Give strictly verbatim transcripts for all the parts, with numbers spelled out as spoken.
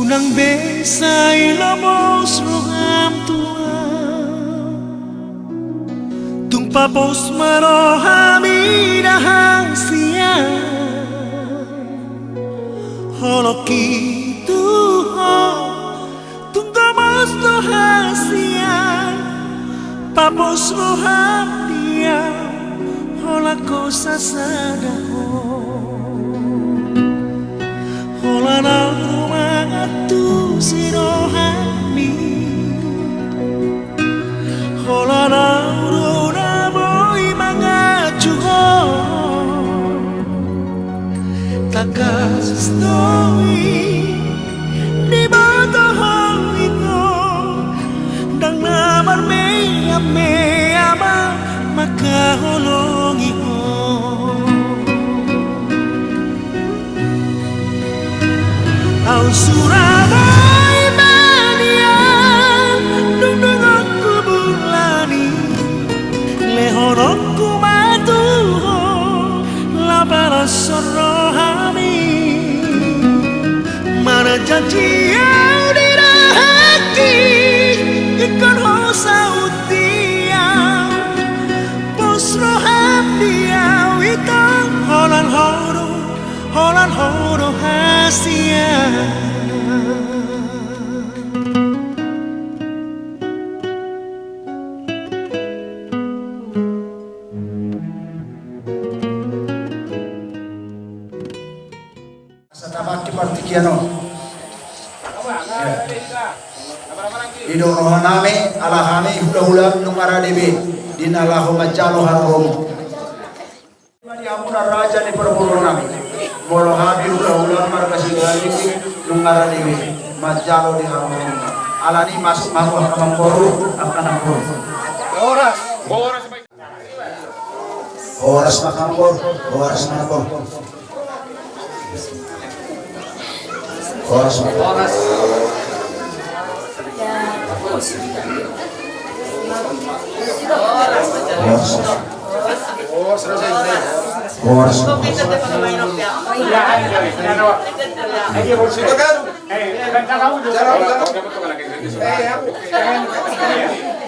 Nang be sai lobos roham tu ahu, tung papos ma roham idahan sian holongki tu ho. Tung gomos do hasian, papos roham di ahu, holan ho sasada ho. Holan ahu do mangantusi rohami, holan ahu do na boi manganju ho. Tangkas do i diboto ho ito, ndang na marmeamea ma mangkaholongi ho. Ahu sura boi ma nian, dung donganku bulan i, lehononku ma tu ho, lapalas rohami. Marjanji ahu di rohangki, ingkon ho saut di ahu, pos roham di ahu ito, holan ho do, holan ho do hasian. Asa tapakke partingkian on. Ya. I do rohanami, ala hami hulahulam nunga rade be di na laho manjalo haroromu. Di hamuna raja ni parboruonnami, molo hami hulahulam marga Sigalingging nunga rade be manjalo di haroromuna. Alani masuk ma hamu angka namboru, angka namboru. Horas. Horas ma namboru, horas ma namboru. Horas ma. Horas. Horas. Horas.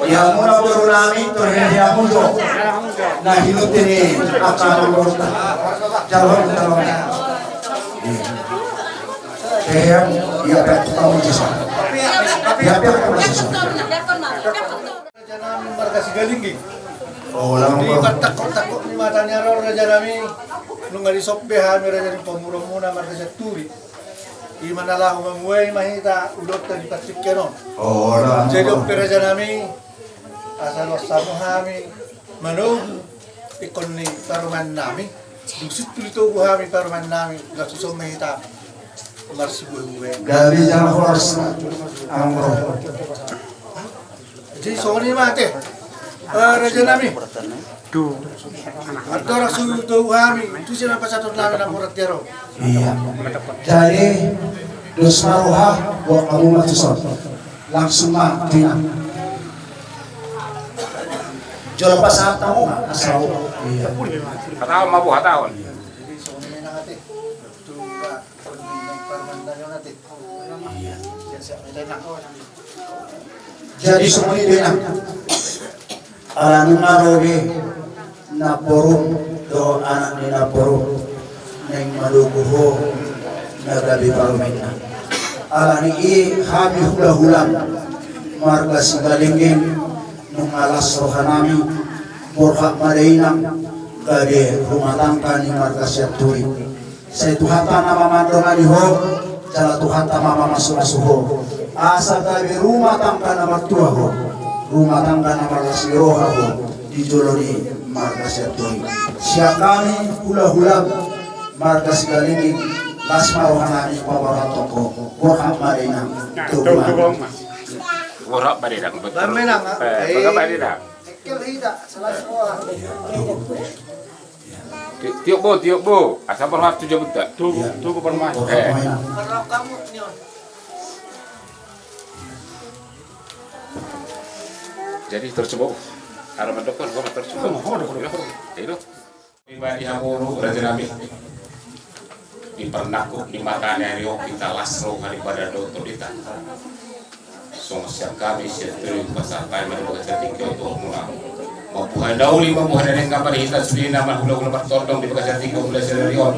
Di hamuna borunami, torhe hamu jo na hinute ni angka namborunta. Jalo hamu, jalo hamu. Hehe, ia pe tu kamu jisa. Ia pe tu kamu jisa. Rajanami marga Sigalingging. Di partakkok-takkok ni mata ni ari on rajanami, nunga dison be hami raja ni pamoruonmuna marga Sianturi. I ma na laho mamuhai ma hita ulaonta di partingkian on. Jadi on pe rajanami, asa loas hamu hami manogu ingkon ni parumaennami. Dung sintua ditogu hami parumaennami, laos dison ma hita marsibuhebuhe. Gabe jala horas. Amro. Jadi songon i ma ate, eh, rajanami. Andorang so ditogu hami, tu si na pasahatonnami na murah tiaro. Iya. Jadi dos ma roha, buat kamu mah susah. Langsung ma tina. Jolo pasahat hamu ma asal. Iya. Hataon ma bo, hataon. Jadi songon i do inang. Ala nunga ro be namborum dohot anak ni namborum naeng manogu ho na gabe parumaenna. Alani i hami hulahulam marga Sigalingging nunga las rohanami, borhat ma da inang gabe rumah tangga ni marga Sianturi. Sai Tuhanta na mamandongani ho, jala Tuhanta ma mamasumasu ho. Asa gabe rumah tangga na martua ho, rumah tangga na marlas ni roha ho di jolo ni marga Sianturi. Sian hami hulahulam marga Sigalingging, las ma rohanami paborhathon ho. Borhat ma da inang. Borhat ma da inang. Borhat ma da inang. Tiop bo, tiop bo. Asa borhat tu jabunta. Tugu, tugu parmas. Eh. Jadi terus bo. Ara mandok kan gua terus bo. Ido. Pribadi hamu rajanami. Di parnangkok ni mata ni ari on hita las roha di badan dohot tondinta. Songon sian hami sian Turi pasahat hami ma di bagasan tingki on tu hamuna. Mambuhai na uli mambuhai na denggan ma di hita sudena, marhulahula martondong di bagasan tingki on mulai sian ari on.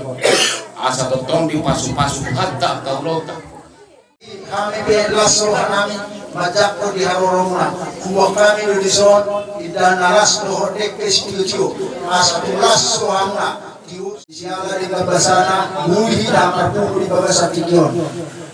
Asa tongtong dipasupasu Tuhanta angka ulaonta. Hami pe las rohanami manjangkon di haroromuna. Huboan hami do dison indahan na las dohot dengke sitiotio, asa tung las rohamuna. Siala di pambasana, boi hita marpungu di bagasan tingki on.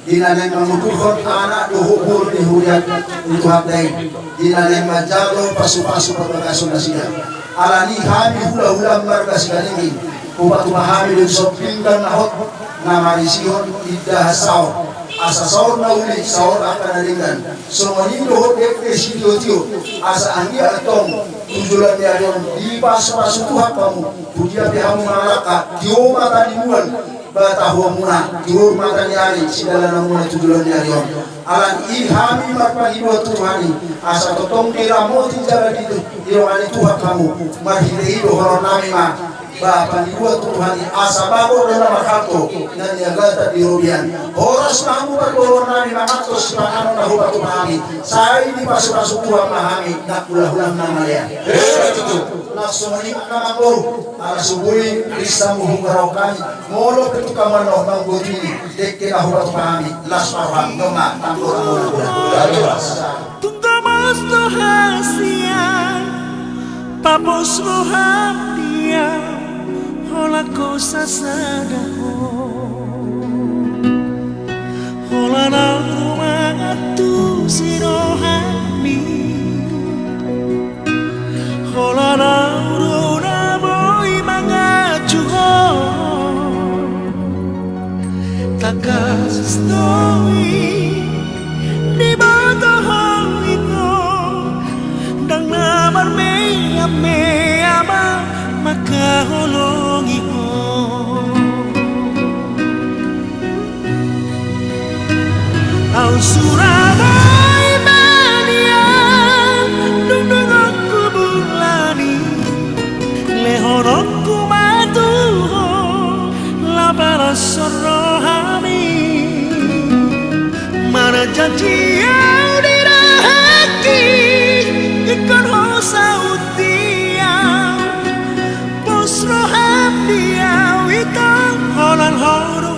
Di na naeng manguturhon anak dohot boru ni huria ni Tuhanta i, di na naeng manjalo pasupasu parbagason nasida. Alani hami hulahula marga Siganingging, hupatupa hami do dison pinggan na hot na marisihon indahan saor, asa saor na uli, saor angka na denggan. Songon i dohot dengke sitiotio, asa anggiat antong tu joloan ni ari on dipasupasu Tuhan hamu. Tu dia pe hamu mangalangka, tio mata ni mual batahoonmuna, tio mata ni ari sidalananmuna tu joloan ni ari on. Alani i hami marpangidoan tu Tuhan i, asa tongtong diramoti jala di, dirongani Tuhan hamu. Marhite i dohononnami ma, ba pangidoan tu Tuhan i, asa bagot do na marhalto na niagatan di robean. Horas ma hamu parboruonnami mangantos sipanganon na hupatupa hami. Sai dipasupasu Tuhan ma hami nang hulahula na malean. Nang songon i ma amang boru, ala so boi ris hamu huparau hami. Molo pe tung hamu annon manggohi dengke na hupatupa hami, las ma roham, nunga tanggo hamu na boru. Tung gomos do hasian, papos roham dia, holan ho sasada ho. Holan ahu do mangantusi rohami. Holan ahu do na boi manganju ho. Tangkas do i diboto ho ito, ndang na marmeamea ma mangkaholongi ho. Ahu sura boi manian, dung donganku bulan i, lehononku ma tu ho, laho palas rohami. Marjanji ahu di rohangki, ingkon ho saut dia. Pos roham di ahu ito, holan ho do,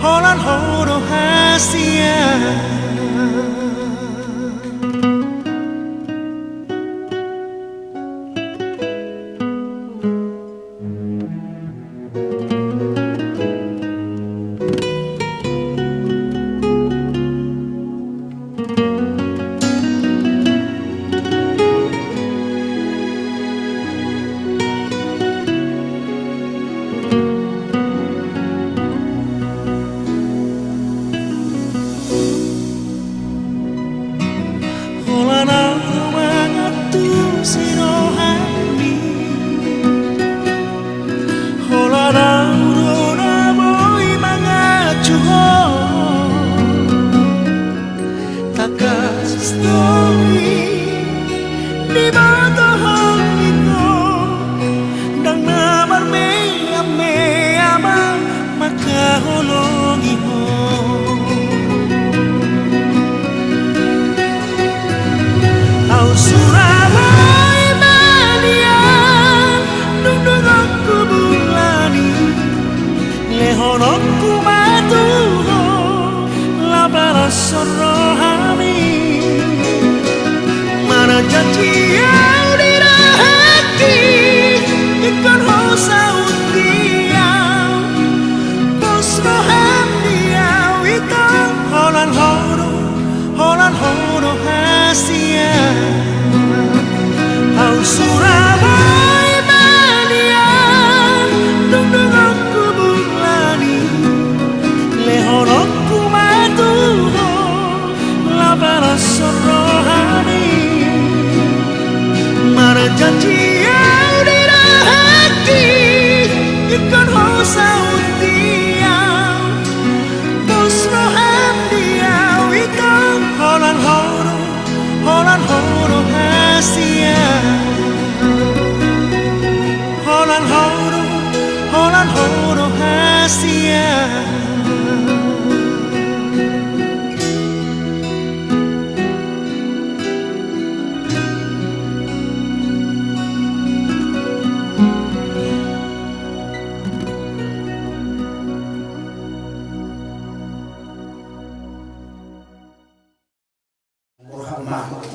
holan ho do hasian.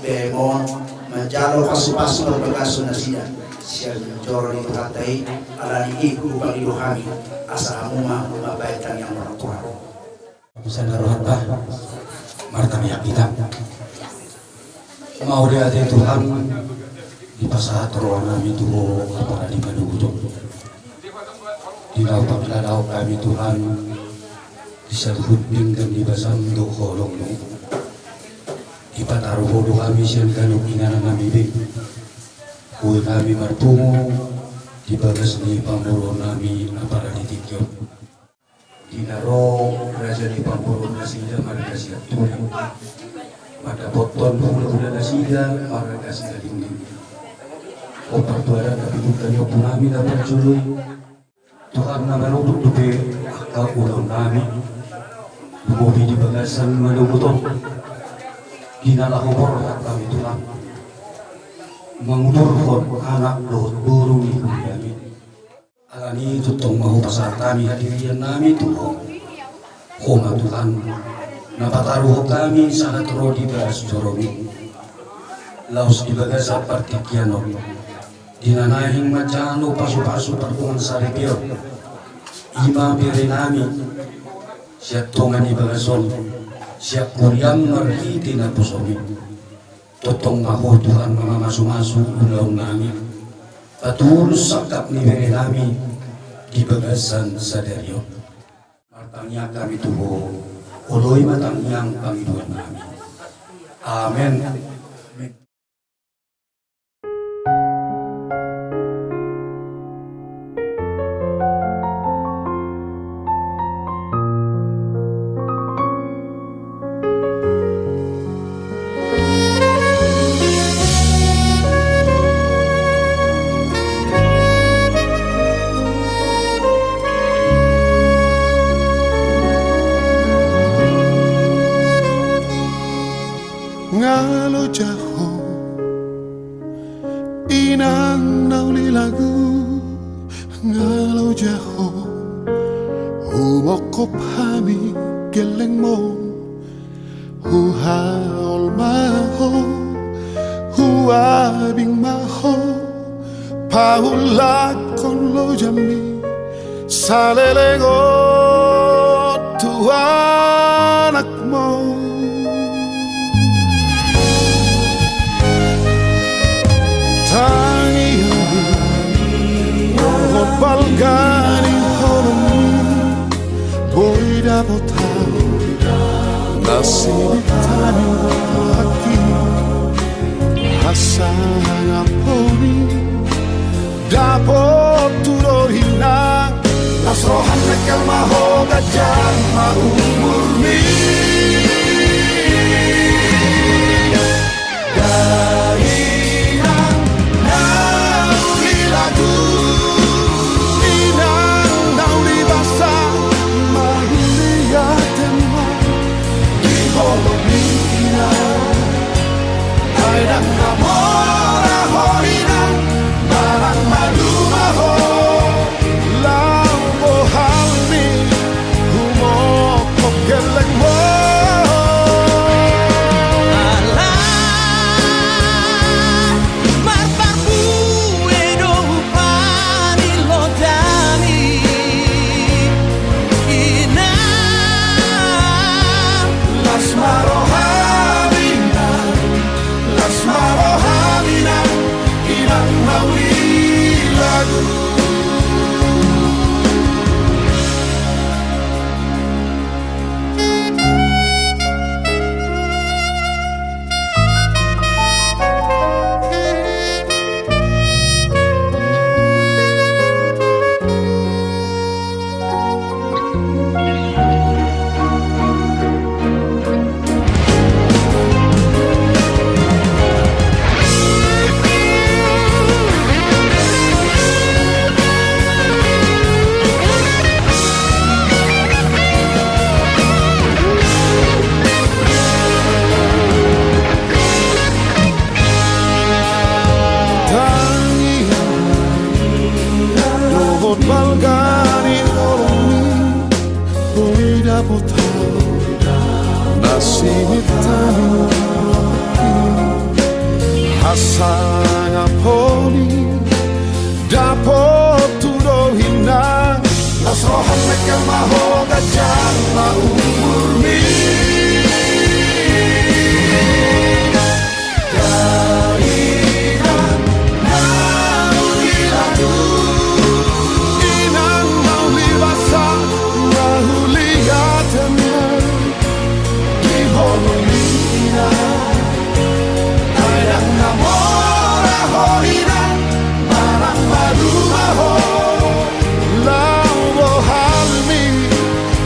Bemo manjalo pasupasu parbagason nasida sian joro ni Tuhanta i. Alani i hupangido hami asa hamu ma mambahen tangiang martuhan. Bisa na rohanta martangiang hita. Mauliate Tuhan, dipasahat roha nami tu Ho apala di padoguton. Di na hupangkilalaon hami Tuhan di saluhut denggan ni basam dohot holong ni. Dipataru Ho do hami sian ganup inganan nami be. Boi hami marpungu di bagas ni pamoruon nami apala di tingki on. Di na ro raja ni pamoruon nasida marga Sianturi mandapothon hulahula nasida marga Sikalingling. Hombar tu adat na pinungka ni ompu nami na parjolo i. Tuhan na manuduk dope angka ulaon nami. Lumobi di bagasan manogot on. Di na laho borhat hami Tuhan mangudurhon anak dohot boru ni huriami. Alani i tongtong ma hupasahat hami hadirian nami tu Ho. Ho ma Tuhan na pataruhon hami sahat ro di bagas joromi. Laos di bagasan partingkian on. Di na naeng manjalo pasupasu pardongansaripeon. I ma bere nami. Sian tonga ni bagas on. Sian huriam marhite naposomi. Tongtong ma Ho Tuhan na mamasumasu ulaon nami. Patulus sangkap ni bere nami di bagasan sadari on. Martangiang hami tu Ho, oloi ma tangiang pangidoan nami. Amen. Nga loja ho, inang na uli lagu, nga loja ho, humongkop hami gellengmon. Huhaol ma ho, huabing ma ho, paulakkon lojami salelengon tu anakmon. Tangiangmi dohot balga ni holongmi boi dapot hami na simitan haki hasangapon i. Dapot tu dorina las roham, nangkal ma ho ganjang ma umurmi. Dainang na uli lagu, inang na uli basa, mauliate ma di holongmi inang. Ai ndang na mora ho inang, manang maduma ho. Laho bohalmi humongkop gellengmon. Ala marparbue do hupangido hami, inang. Las ma roham inang, las ma roham inang, inang na uli lagu. Tangiang dohot balga ni holongmi boi dapot hami na simitan. Sangap holi dapot tu do inang. Las roham, dengke ma ho, ganjang ma umurmi. Dainang na hurila tu, inang na huli basa, na huli hatana. Di holong ni inang, dainang na mora ho inang, manang maduma ho. Laho bohalmi,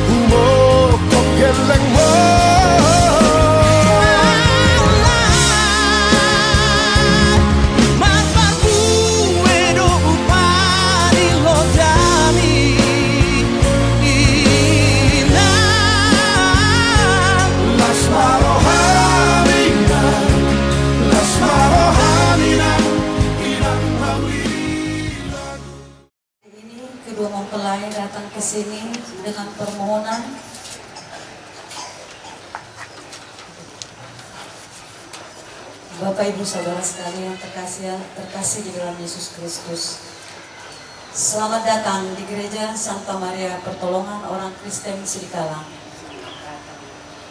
humophop gellengmu. Marparbue do upa ni lojami, inang. Las ma roham inang, las ma roham inang, inang na huli. Ini kedua mempelai datang ke sini dengan permohonan. Bapak Ibu Saudara sekalian terkasih, terkasih di dalam Yesus Kristus. Selamat datang di Gereja Santa Maria Pertolongan Orang Kristen Sidikalang.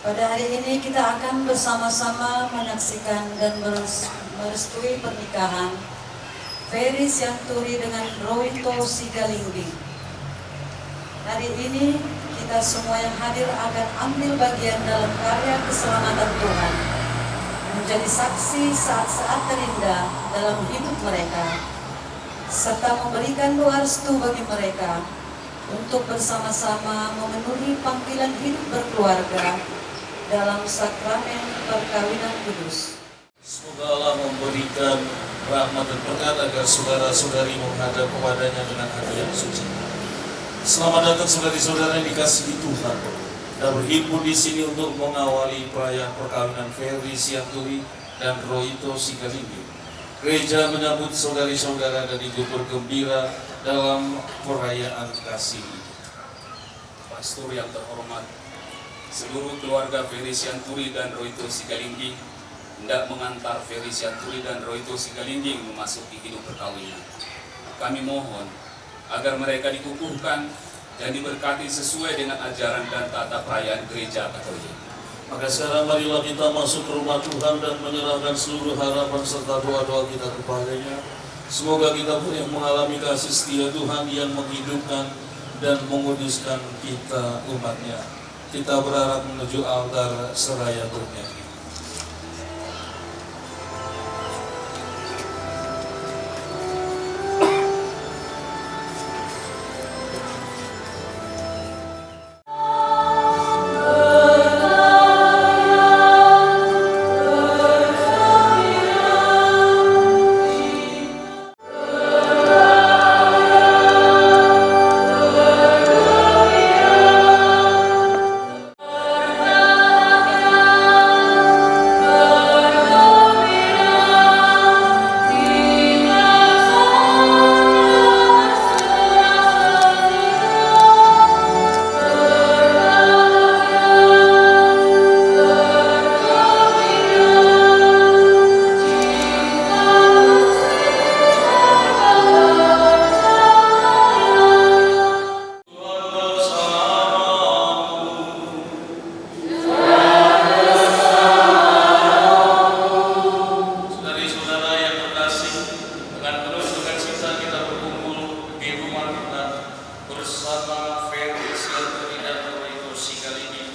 Pada hari ini kita akan bersama-sama menyaksikan dan meres-, merestui pernikahan Ferry Sianturi dengan Roito Sigalingging. Hari ini kita semua yang hadir akan ambil bagian dalam karya keselamatan Tuhan, menjadi saksi saat-saat terindah dalam hidup mereka, serta memberikan doa restu bagi mereka untuk bersama-sama memenuhi panggilan hidup berkeluarga dalam sakramen perkawinan kudus. Semoga Allah memberikan rahmat dan berkat agar saudara-saudari menghadap kepada-Nya dengan hati yang suci. Selamat datang saudari-saudara yang dikasihi Tuhan. Kita berhimpun di sini untuk mengawali perayaan perkawinan Ferry Sianturi dan Roito Sigalingging. Gereja menyambut saudari-saudara dan ikut bergembira dalam perayaan kasih ini. Pastor yang terhormat, seluruh keluarga Ferry Sianturi dan Roito Sigalingging hendak mengantar Ferry Sianturi dan Roito Sigalingging memasuki hidup perkawinan. Kami mohon agar mereka dikukuhkan dan diberkati sesuai dengan ajaran dan tata perayaan Gereja Katolik. Maka sekarang marilah kita masuk ke rumah Tuhan dan menyerahkan seluruh harapan serta doa-doa kita kepada-Nya. Semoga kita boleh mengalami kasih setia Tuhan yang menghidupkan dan menguduskan kita, umat-Nya. Kita berarah menuju altar seraya bernyanyi. Tuhan bersamamu. Saudari-saudara yang terkasih, dengan penuh sukacita kita berkumpul di rumah Tuhan bersama Ferry Sianturi dan Roito Sigalingging,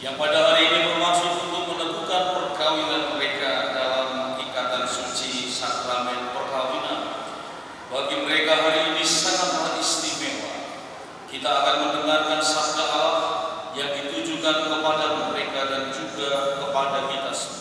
yang pada hari ini bermaksud untuk meneguhkan perkawinan mereka dalam ikatan suci sakramen perkawinan. Bagi mereka, hari ini sangatlah istimewa. Kita akan mendengarkan sabda Allah yang ditujukan kepada mereka dan juga kepada kita semua.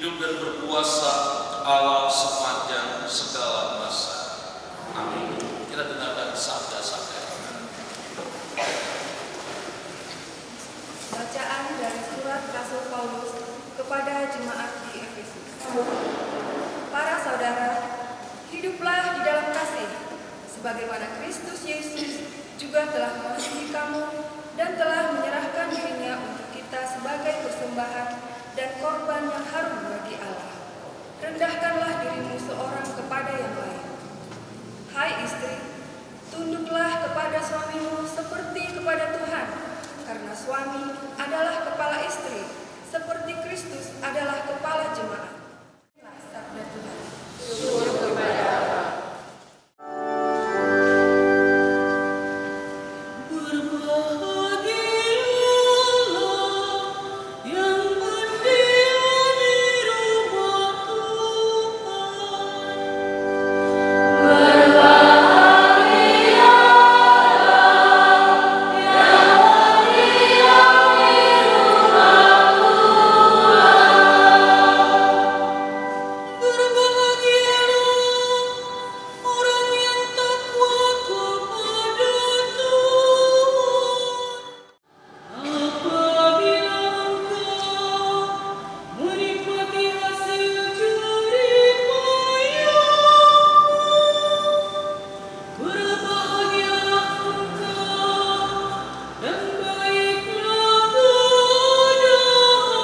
Hidup dan berkuasa Allah sepanjang segala masa. Amin. Kita dengarkan sabda-sabda. Bacaan dari surat Rasul Paulus kepada jemaat di Efesus. Para saudara, hiduplah di dalam kasih, sebagaimana Kristus Yesus juga telah mengasihi kamu dan telah menyerahkan dirinya untuk kita sebagai persembahan dan korban yang harum bagi Allah. Rendahkanlah dirimu seorang kepada yang lain. Hai istri, tunduklah kepada suamimu seperti kepada Tuhan, karena suami adalah kepala istri, seperti Kristus adalah kepala jemaat. Inilah sabda Tuhan. Syukur kepada Allah. Berbahagialah orang yang takwa kepada Tuhan. Apabila engkau menikmati hasil jerih payahmu, berbahagialah engkau dan baiklah keadaanmu.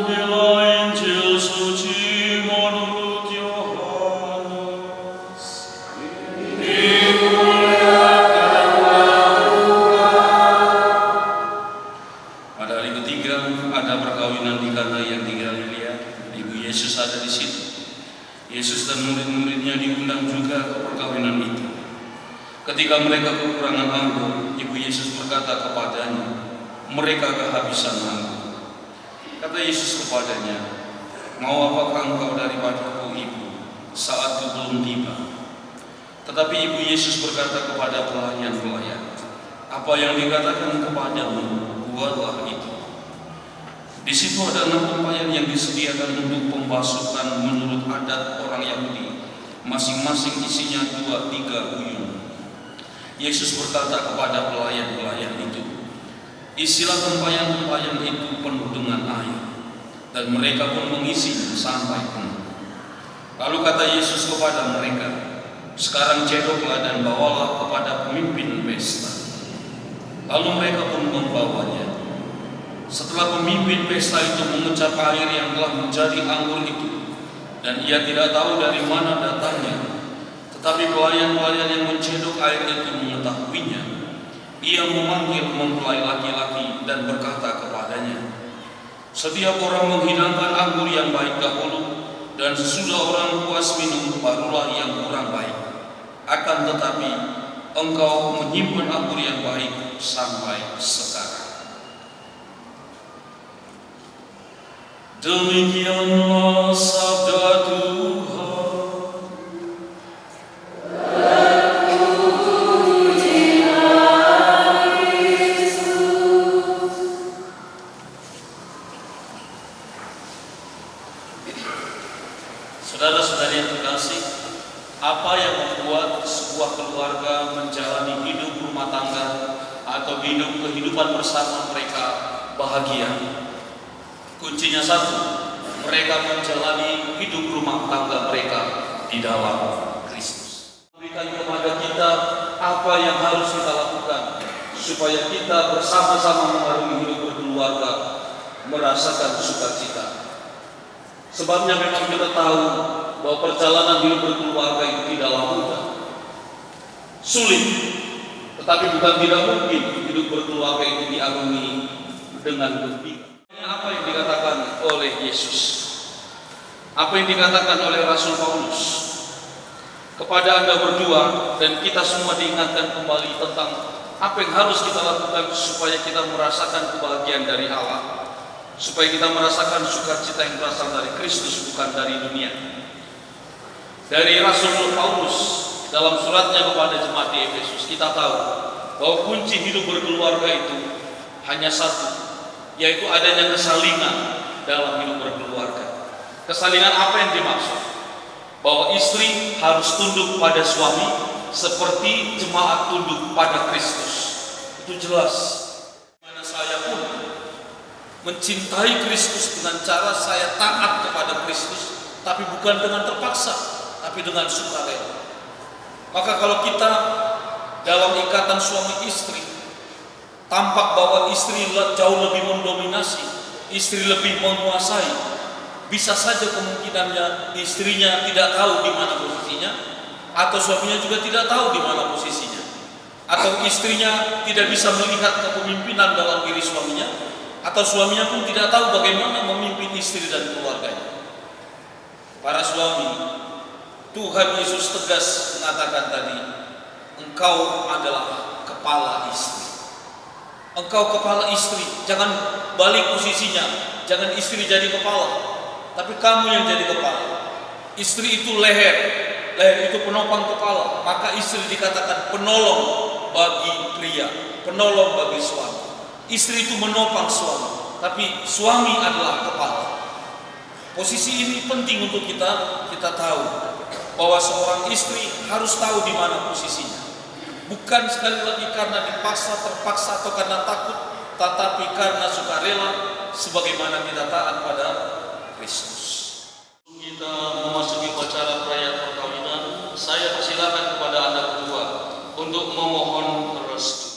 Inilah Injil suci menurut Yohanes. Pada hari ketiga, ada perkawinan di Kana yang di Galilea. Ibu Yesus ada di situ. Yesus dan murid-muridnya diundang juga ke perkawinan itu. Ketika mereka kekurangan anggur, Ibu Yesus berkata kepadanya, "Mereka kehabisan anggur." Kata Yesus kepadanya, "Mau apakah engkau daripadaku, Ibu? Saatku belum tiba." Tetapi Ibu Yesus berkata kepada pelayan-pelayan, "Apa yang dikatakan kepadamu, buatlah itu." Di situ ada enam tempayan yang disediakan untuk pembasuhan menurut adat orang Yahudi, masing-masing isinya dua tiga guyung. Yesus berkata kepada pelayan-pelayan itu, "Isilah tempayan-tempayan itu penuh dengan air." Dan mereka pun mengisinya sampai penuh. Lalu kata Yesus kepada mereka, "Sekarang cedoklah dan bawalah kepada pemimpin pesta." Lalu mereka pun membawanya. Setelah pemimpin pesta itu mengecap air yang telah menjadi anggur itu, dan ia tidak tahu dari mana datangnya, tetapi pelayan-pelayan yang mencedok air itu mengetahuinya, ia memanggil mempelai laki-laki dan berkata kepadanya, "Setiap orang menghidangkan anggur yang baik dahulu, dan sesudah orang puas minum, barulah yang kurang baik. Akan tetapi, engkau menyimpan anggur yang baik sampai sekarang." Demikianlah sabda Tuhan. Saudara-saudari yang terkasih, apa yang membuat Sebuah keluarga menjalani hidup rumah tangga atau hidup kehidupan bersama mereka bahagia. Kuncinya satu, mereka menjalani hidup rumah tangga mereka di dalam Kristus. Berikan kepada kita apa yang harus kita lakukan supaya kita bersama-sama mengarungi hidup berkeluarga, merasakan sukacita. Sebabnya memang kita tahu bahwa perjalanan hidup berkeluarga itu tidaklah mudah. Sulit, tetapi bukan tidak mungkin hidup berkeluarga itu diarungi dengan gembira. Apa yang dikatakan oleh Yesus? Apa yang dikatakan oleh Rasul Paulus kepada Anda berdua dan kita semua diingatkan kembali tentang apa yang harus kita lakukan supaya kita merasakan kebahagiaan dari Allah, supaya kita merasakan sukacita yang berasal dari Kristus, bukan dari dunia. Dari Rasul Paulus dalam suratnya kepada jemaat di Efesus, kita tahu bahwa kunci hidup berkeluarga itu hanya satu, yaitu adanya kesalingan dalam hidup berkeluarga. Kesalingan apa yang dimaksud? Bahwa istri harus tunduk pada suami seperti jemaat tunduk pada Kristus. Itu jelas. Mana saya pun mencintai Kristus dengan cara saya taat kepada Kristus, tapi bukan dengan terpaksa, tapi dengan sukarela. Maka kalau kita dalam ikatan suami istri, tampak bahwa istri le-, jauh lebih mendominasi, istri lebih menguasai, bisa saja kemungkinannya istrinya tidak tahu di mana posisinya, atau suaminya juga tidak tahu di mana posisinya. Atau istrinya tidak bisa melihat kepemimpinan dalam diri suaminya, atau suaminya pun tidak tahu bagaimana memimpin istri dan keluarganya. Para suami, Tuhan Yesus tegas mengatakan tadi, "Engkau adalah kepala istri." Engkau kepala istri, jangan balik posisinya, jangan istri jadi kepala, tapi kamu yang jadi kepala. Istri itu leher, leher itu penopang kepala, maka istri dikatakan penolong bagi pria, penolong bagi suami. Istri itu menopang suami, tapi suami adalah kepala. Posisi ini penting untuk kita, kita tahu bahwa seorang istri harus tahu di mana posisinya. Bukan sekali lagi karena dipaksa, terpaksa, atau karena takut, tetapi karena sukarela, sebagaimana kita taat pada Kristus. Kita memasuki upacara perayaan perkawinan, saya persilakan kepada Anda berdua untuk memohon restu.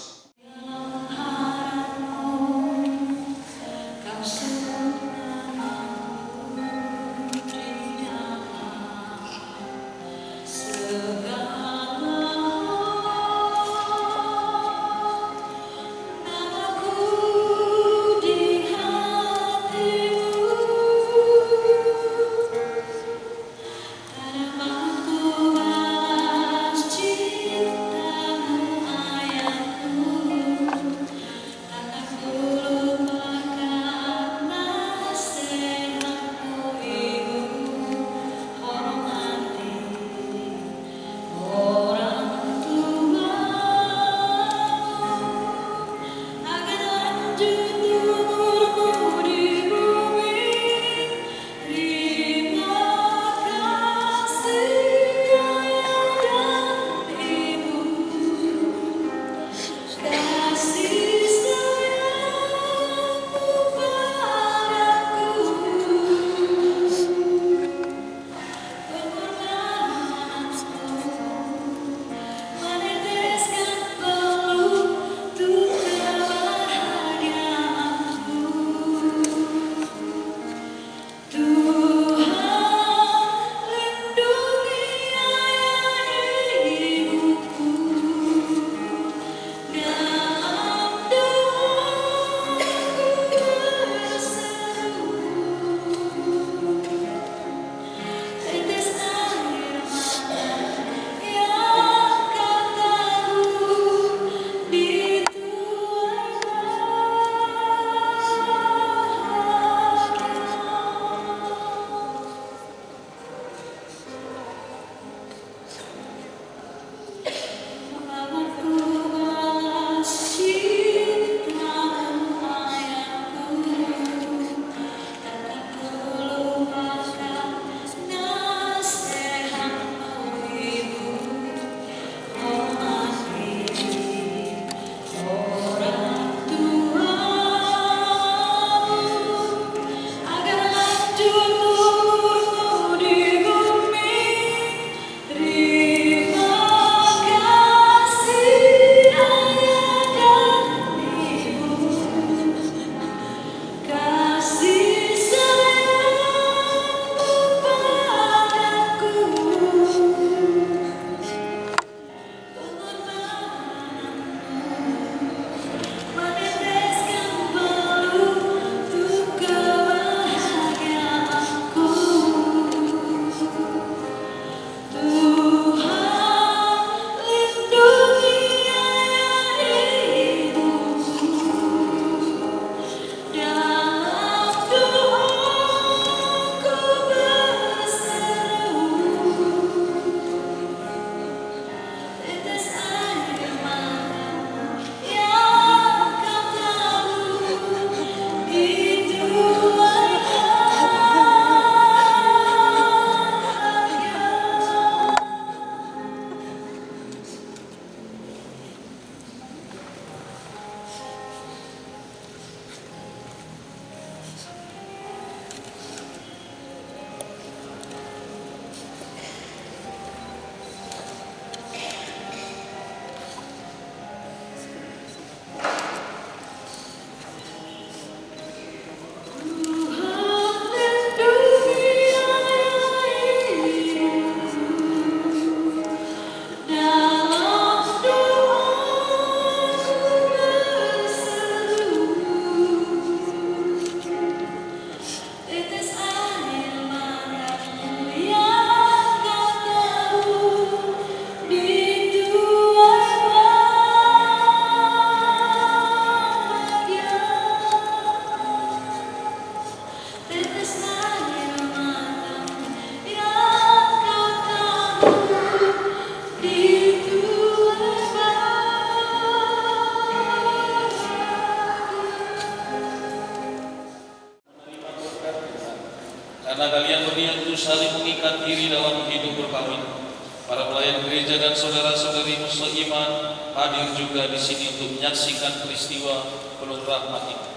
Dan saudara-saudarimu seiman hadir juga di sini untuk menyaksikan peristiwa penuh rahmat ini.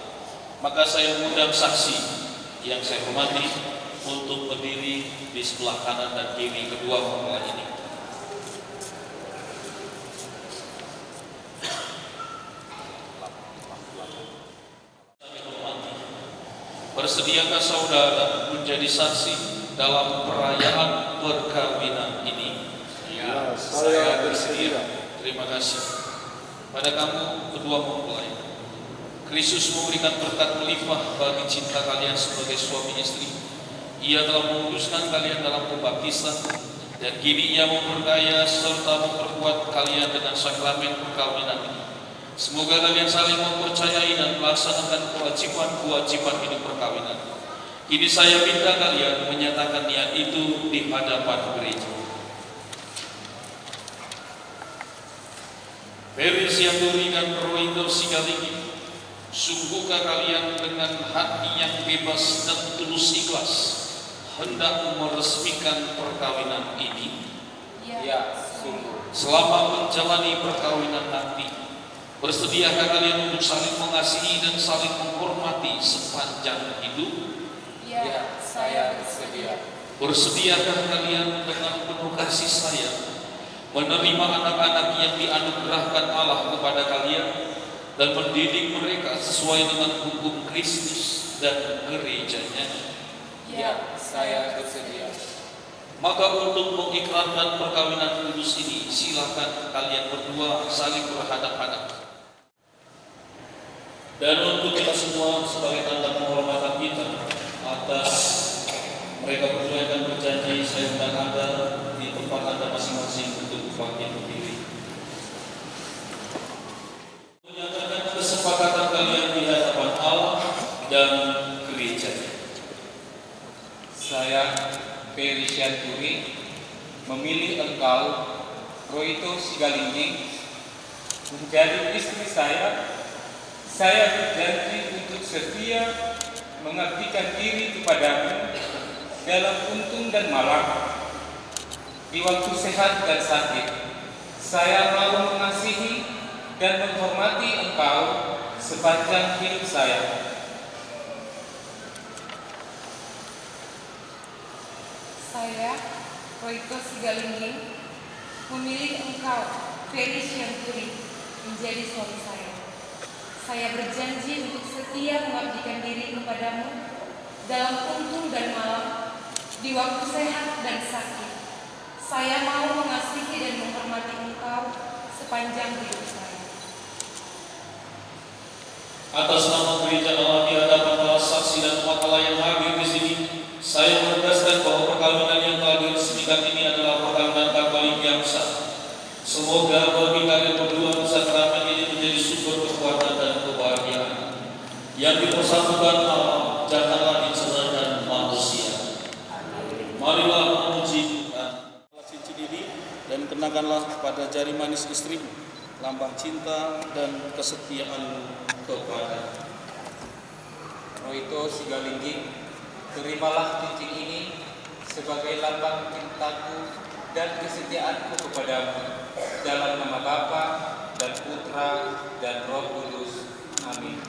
Maka saya mengundang saksi yang saya hormati untuk berdiri di sebelah kanan dan kiri kedua mempelai ini. Bersediakah saudara menjadi saksi dalam perayaan perkawinan ini? Ya, saya bersedia. Terima kasih. Pada kamu kedua mempelai, Kristus memberikan berkat melimpah bagi cinta kalian sebagai suami istri. Ia telah menguduskan kalian dalam pembaptisan, dan kini Ia memperkaya serta memperkuat kalian dengan sakramen perkawinan ini. Semoga kalian saling mempercayai dan melaksanakan kewajiban-kewajiban hidup perkawinan. Kini saya minta kalian menyatakan niat itu di hadapan gereja. Ferry Sianturi dan Roito Sigalingging, sungguhkah kalian dengan hati yang bebas dan tulus ikhlas hendak meresmikan perkawinan ini? Ya, sungguh. Selama menjalani perkawinan nanti, bersediakah kalian untuk saling mengasihi dan saling menghormati sepanjang hidup? Ya, saya bersedia. Bersediakah kalian dengan penuh kasih sayang menerima anak-anak yang dianugerahkan Allah kepada kalian dan mendidik mereka sesuai dengan hukum Kristus dan gereja-Nya? Ya, saya bersedia. Maka untuk mengikrarkan perkawinan kudus ini, silakan kalian berdua saling berhadap-hadapan. Dan untuk kita semua, sebagai tanda penghormatan kita atas mereka berdua yang akan berjanji, saya undang Anda di tempat Anda masing-masing untuk bangkit berdiri. Menyatakan kesepakatan kalian di hadapan Allah dan gereja. Saya, Ferry Sianturi, memilih engkau, Roito Sigalingging, menjadi istri saya. Saya berjanji untuk setia mengabdikan diri kepadamu dalam untung dan malang, di waktu sehat dan sakit. Saya mau mengasihi dan menghormati engkau sepanjang hidup saya. Saya, Roito Sigalingging, memilih engkau, Ferry Sianturi, menjadi suami saya. Saya berjanji untuk setia mengabdikan diri kepadamu dalam untung dan malang, di waktu sehat dan sakit. Saya mau mengasihi dan menghormati engkau sepanjang hidup saya. Atas nama gereja Allah di hadapan para saksi dan umat Allah yang hadir di sini, saya menegaskan bahwa perkawinan yang telah diresmikan ini adalah perkawinan katolik yang sah. Semoga bagi kalian berdua sakramen ini menjadi sumber kekuatan dan kebahagiaan. Yang dipersatukan Allah, janganlah diceraikan manusia. Marilah memuji Tuhan. Cincin ini dan kenakanlah pada jari manis istrimu, lambang cinta dan kesetiaanmu kepada. Roito Sigalingging, terimalah cincin ini sebagai lambang cintaku dan kesetiaanku kepadamu, dalam nama Bapa dan Putra dan Roh Kudus. Amin.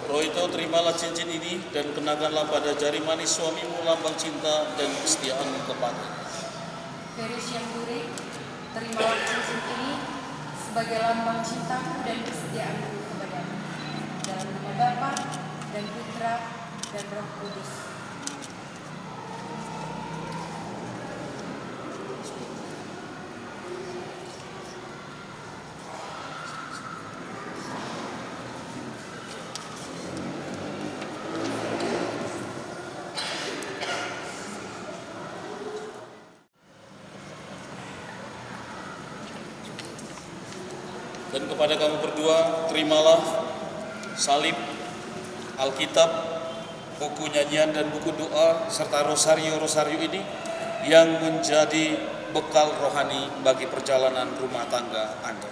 Roito, terimalah cincin ini dan kenakanlah pada jari manis suamimu lambang cinta dan kesetiaanmu kepada. Ferry Sianturi, terimalah cincin ini sebagai lambang cintaku dan kesetiaanku kepadamu. Dalam nama Bapa dan Putra dan Roh Kudus. Dan kepada kamu berdua, terimalah salib, Alkitab, buku nyanyian dan buku doa, serta rosario-rosario ini yang menjadi bekal rohani bagi perjalanan rumah tangga Anda.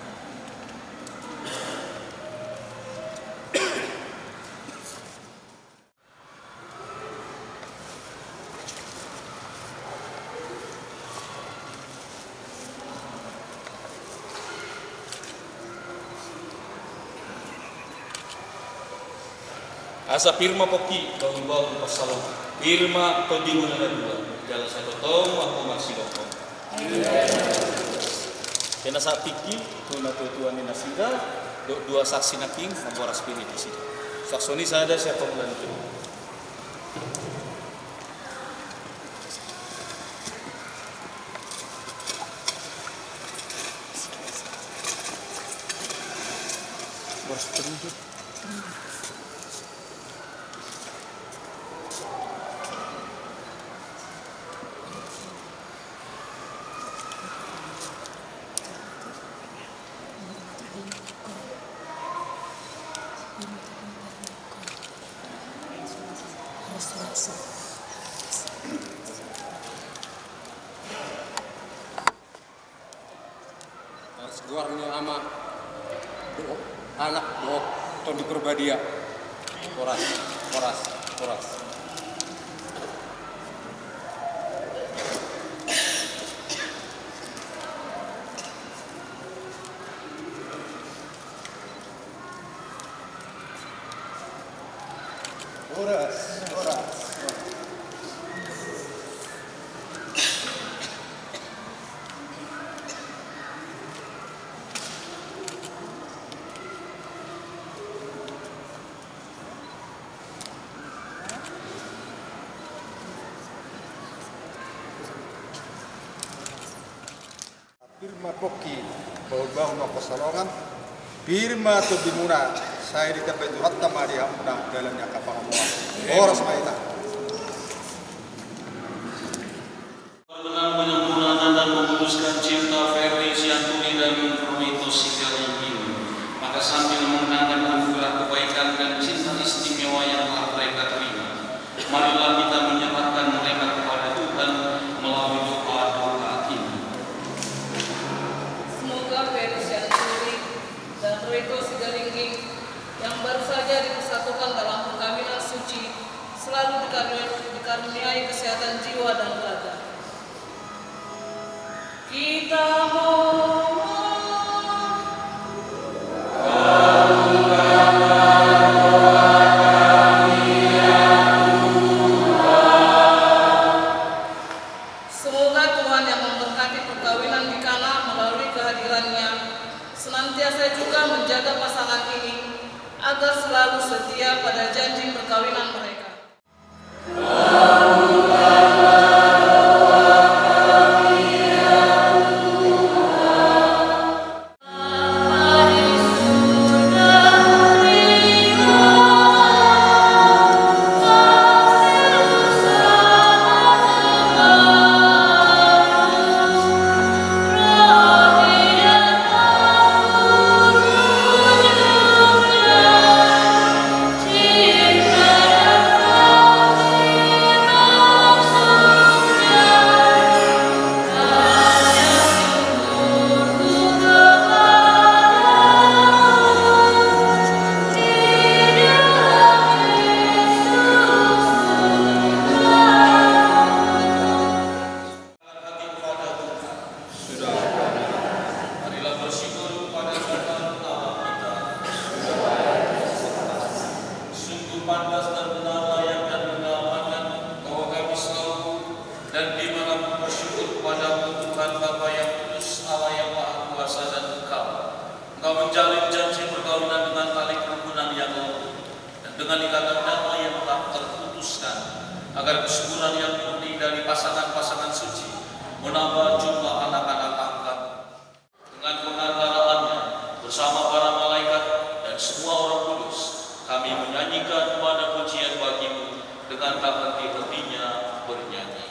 Asa pir ma pongki, bahulbahul pansalongan. Pir ma tondimuna na dua, jala sai tongtong ma hamu marsidohonon. Pe na sahat tingki tu natuatua ni nasida dohot dua saksi nangkin, mamboan pir di nasida. Saksi ni sada siap pemula ni. Atas goar ni Ama, dohot Anak, dohot Tondi Porbadia. Horas, horas, horas. Horas, horas, horas. Pir ma pongki, bahulbahul ma pansalongan. Pir ma tondimuna, sai ditambai Tuhanta ma di hamuna dalan ni angka pangomoan. Horas ma hita. Perkenan penyempurnaan dan memutuskan cinta Ferry Sianturi dan Roberto Sigalingging. Maka sambil mengenangkan anugerah kebaikan dan cinta istimewa yang telah mereka terima, marilah kita menyerahkan mereka kepada Tuhan melalui doa doa ini. Semoga Ferry Sianturi dan Roberto Sigalingging yang baru saja dipersatukan dalam perkawinan suci selalu dikaruniai kesehatan jiwa dan raga. Kita mohon. Semoga Tuhan yang memberkati perkawinan di Kana melalui kehadirannya senantiasa juga menjaga pasangan ini agar selalu setia pada janji perkawinan mereka. Marilah bersyukur kepada Tuhan Allah kita. Sungguh pantas dan benar, layak dan mengenakan bahwa kami selalu dan di mana pun bersyukur kepada-Mu, Tuhan Bapa yang kudus, Allah yang maha kuasa, dan Engkau, Engkau menjalin janji perkawinan dengan tali kerukunan yang lembut. Dan dengan ikatan damai yang tak terputuskan, agar kesuburan yang murni dari pasangan-pasangan suci menambah jumlah anak-anak angkat. Dengan pengaraharaannya bersama para malaikat dan semua orang kudus, kami menyanyikan pada pujian bagi-Mu dengan tak henti-hentinya bernyanyi.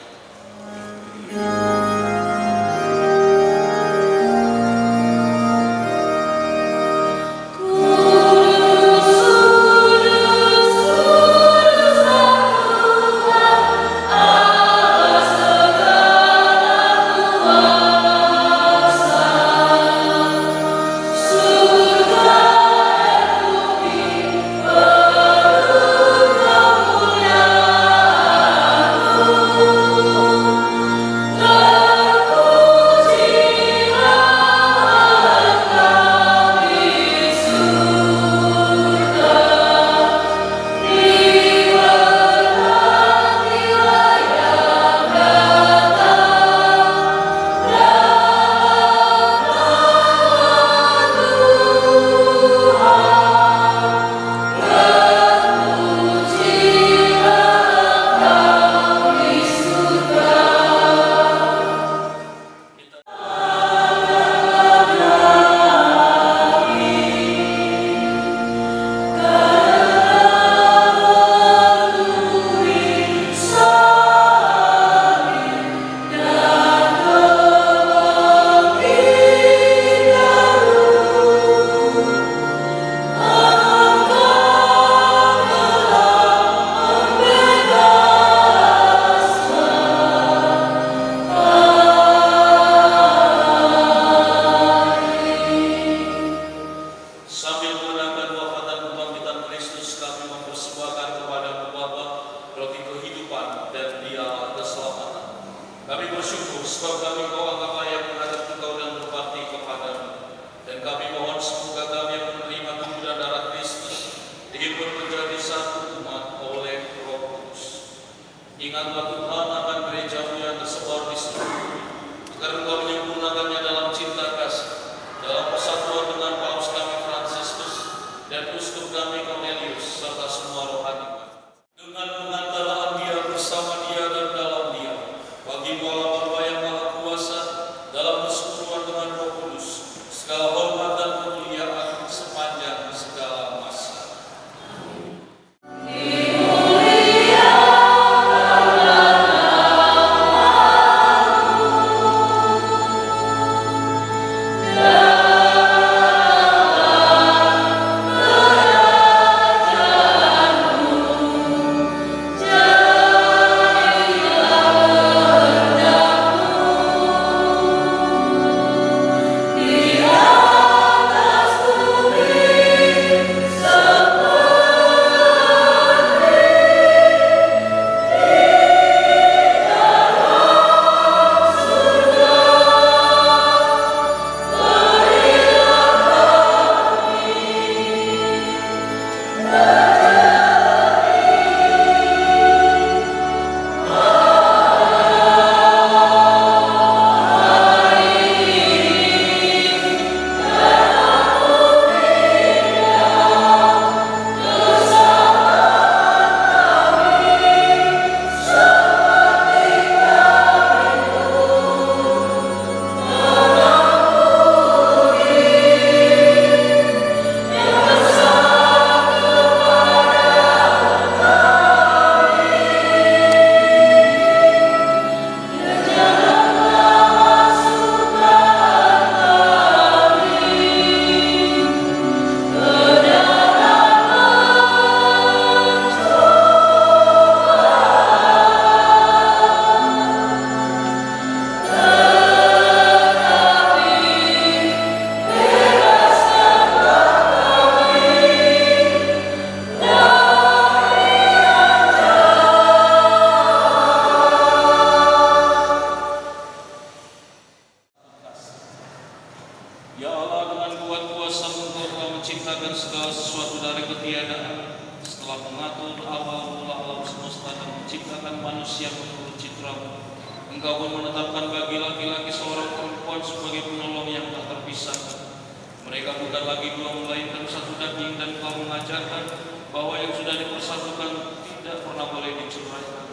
Kami, Ho angka pahompu, menghadap tu Ho dan berbakti kepada-Mu. Dan kami mohon semoga kami yang menerima tubuh dan darah Kristus dihimpun menjadi satu umat oleh Roh Kudus. Ingatlah Tuhan akan gereja-Mu yang tersebar di seluruh bumi, agar Engkau menyempurnakannya dalam cinta kasih, dalam persatuan dengan Paus kami Fransiskus dan Uskup kami Cornelius, serta semua rohaniwan. Dengan pengantaraan Dia, bersama Dia, dan dalam Dia, bagi-Mu Allah Bapa yang Maha Kuasa, dalam persekutuan dengan Roh Kudus, segala hormat dan kemuliaan sepanjang segala masa. Ya Allah, dengan kuat kuasa-Mu Engkau telah menciptakan segala sesuatu dari ketiadaan. Setelah mengatur awal mula alam semesta dan menciptakan manusia menurut citra-Mu, Engkau pun menetapkan bagi laki-laki seorang perempuan sebagai penolong yang tak terpisahkan. Mereka bukan lagi dua, melainkan satu daging, dan Engkau mengajarkan bahwa yang sudah dipersatukan tidak pernah boleh diceraikan.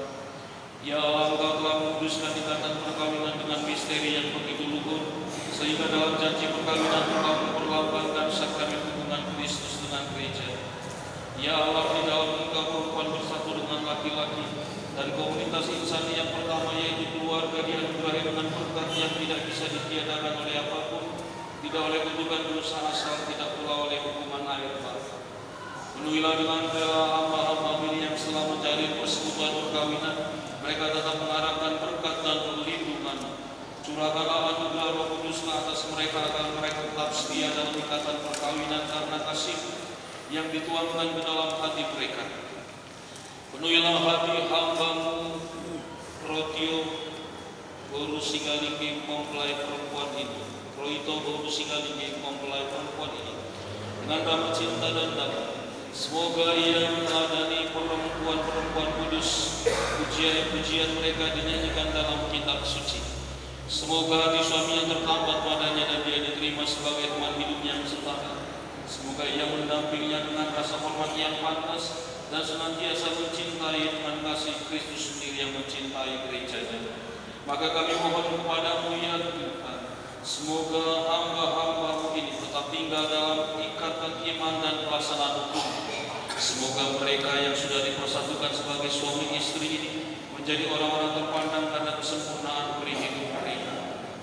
Ya Allah, Engkau telah menguduskan ikatan perkawinan dengan misteri yang begitu luhur, sehingga dalam janji perkawinan Engkau memperlambangkan sakramen hubungan Kristus dengan gereja. Ya Allah, di dalam Engkau perempuan bersatu dengan laki-laki, dan komunitas insani yang pertama, yaitu keluarga, dianugerahi dengan berkat yang tidak bisa ditiadakan oleh apapun, tidak oleh kutukan dosa, asal tidak pula oleh hukuman air bah. Penuhilah dengan rela hamba-hamba-Mu ini yang setelah menjalin persekutuan perkawinan, mereka tetap mengharapkan berkat dan perlindungan. Curahkanlah anugerah Roh Kudus ke atas mereka, agar mereka tetap setia dalam ikatan perkawinan karena kasih yang dituangkan ke dalam hati mereka. Penuhilah hati hamba-Mu, Rotio, boru Sigalingging, mempelai perempuan ini. Roito, boru Sigalingging, mempelai perempuan ini, dengan rahmat cinta dan damai. Semoga ia meneladani perempuan-perempuan kudus, pujian-pujian mereka dinyanyikan dalam kitab suci. Semoga hati suaminya tertambat padanya dan dia diterima sebagai teman hidupnya yang setia. Semoga ia mendampinginya dengan rasa hormat yang pantas dan senantiasa mencintai dengan kasih Kristus sendiri yang mencintai gereja-Nya. Maka kami mohon kepada-Mu, ya Tuhan, semoga hamba-hamba-Mu ini tetap tinggal dalam ikatan iman dan pelaksanaan hukum. Semoga mereka yang sudah dipersatukan sebagai suami istri ini menjadi orang-orang terpandang karena kesempurnaan prinsip mereka.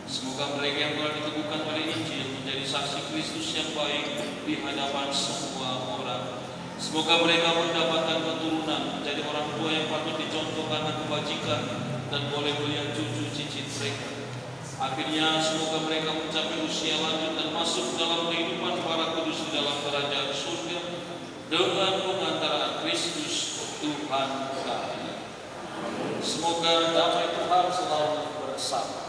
Semoga mereka yang telah diteguhkan oleh Injil menjadi saksi Kristus yang baik di hadapan semua orang. Semoga mereka mendapatkan keturunan, menjadi orang tua yang patut dicontoh karena kebajikan, dan boleh melihat cucu cicit mereka. Akhirnya, semoga mereka mencapai usia lanjut dan masuk dalam kehidupan para kudus di dalam kerajaan surga dengan pengantaraan Kristus Tuhan kami. Semoga damai Tuhan selalu bersama.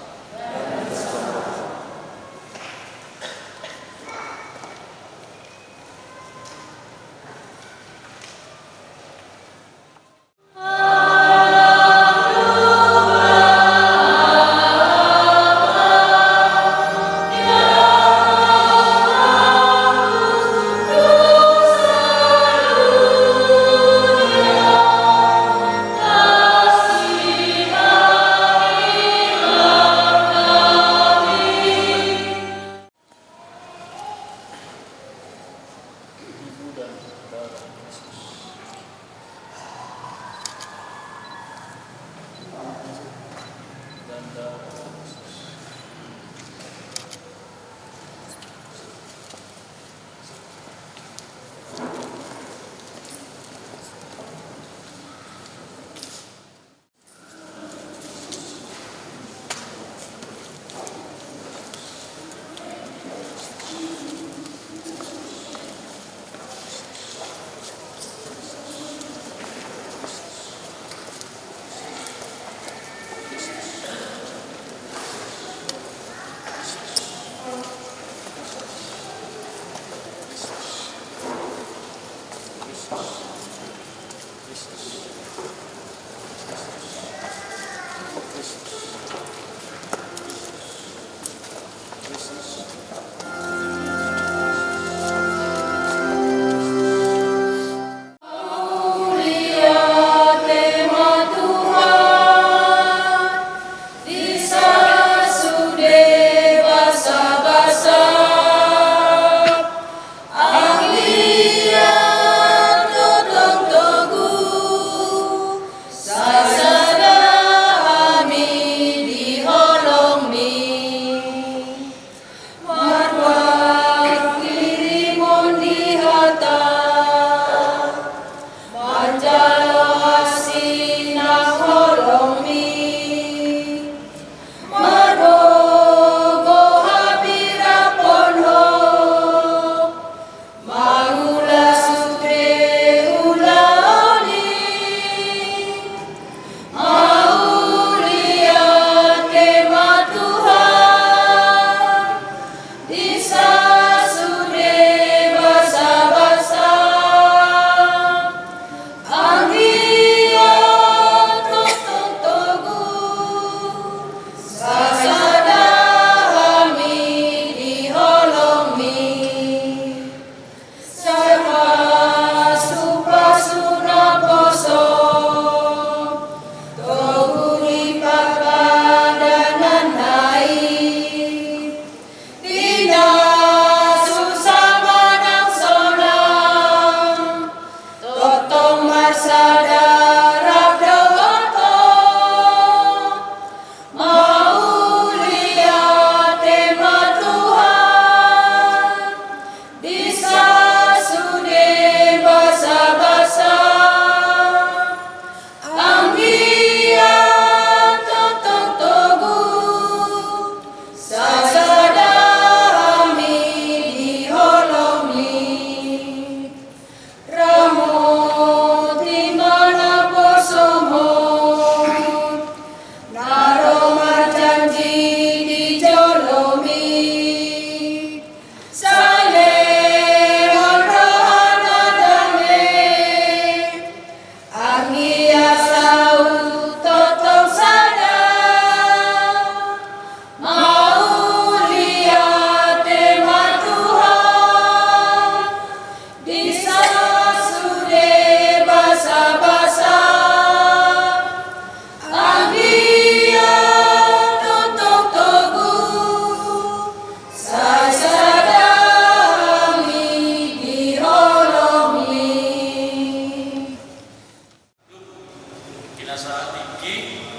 Nasa tingki.